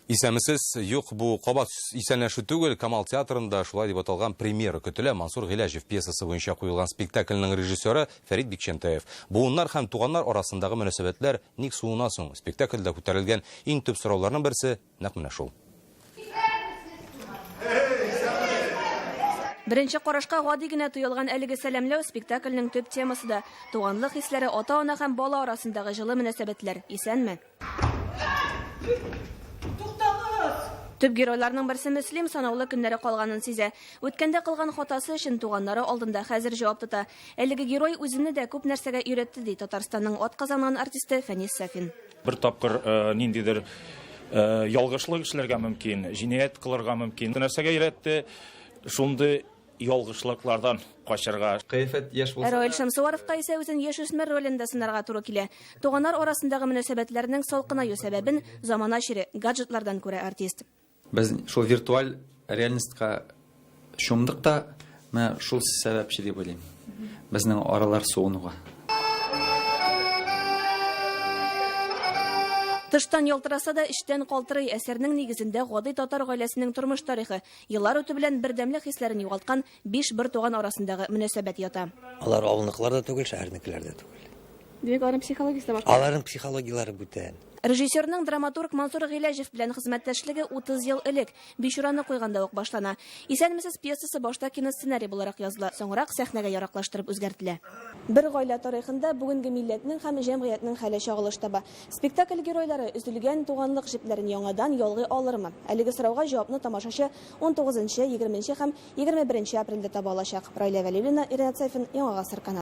Исәнмесез. Юк, бу кабат исәнләшү түгел. Камал театрында шулай дип аталган премьера көтелә. Мансур Гыйләҗев пьесасы буенча куелган спектакльнең режиссеры Фәрит Бикчәнтәев. Буыннар һәм туганнар арасындагы мөнәсәбәтләр ник суына соң? Спектакльдә күтәрелгән иң төп сорауларның берсе нәкъ менә шул. Беренче карашка гади генә тоелган әлеге сәламләү спектакльнең төп темасы да. Туганлык хисләре, ата-ана һәм бала арасындагы җылы мөнәсәбәтләр. Исәнме? Туктагыз! Төп геройларның берсе Мөслим санаулы көннәре калганын сизә. Үткәндә кылган хатасы өчен туганнары алдында хәзер җавап тота. Әлеге герой үземне дә күп нәрсәгә өйрәтте, ди Татарстанның атказанган артисты Фәнис Сафин. Бер тапкыр ниндидер ялгышлык эшләргә мөмкин, җинаять кылырга мөмкин. Нәрсәгә өйрәтте? Шундый ялгышлыклардан качарга. Кыяфәт яшь булса да. Раил Шәмсуаровка исә үзен яшүсмер ролендә сынарга туры килә. Туганнар арасындагы мөнәсәбәтләрнең салкынаю сәбәбен замана чире, гаджетлардан күрә артист. Без шул виртуаль реальностька чумдык та, менә шул сәбәпче дип уйлыйм. Безнең аралар суынуга. Тыштан ялтыраса да, эчтән калтырый. Әсәрнең нигезендә гади татар гаиләсенең тормыш тарихы. Еллар үтү белән бердәмлек хисләрен югалткан биш бертуган арасындагы мөнәсәбәт ята. Алар авылныкылар да түгел, шәһәрнекеләр дә түгел. Димәк, аларның психологиясе дә башка. Аларның психологияләре бүтән. Режиссерның драматург Мансур Гыйләҗев белән хезмәттәшлеге 30 ел элек, Бичураны куйганда ук башлана. Исәнмесез пьесасы башта киносценарий буларак языла, соңрак сәхнәгә яраклаштырып үзгәртелә. Бер гаилә тарихында бүгенге милләтнең һәм җәмгыятьнең хәле чагылыш таба. Спектакль геройлары өзелгән туганлык җепләрен яңадан ялгый алырмы? Әлеге сорауга җавапны тамашачы унтугызынчы, егерменче һәм 21 нче апрельдә таба алачак. Раилә Вәлиуллина, Ринат Сафин, Яңа Гасыр каналы.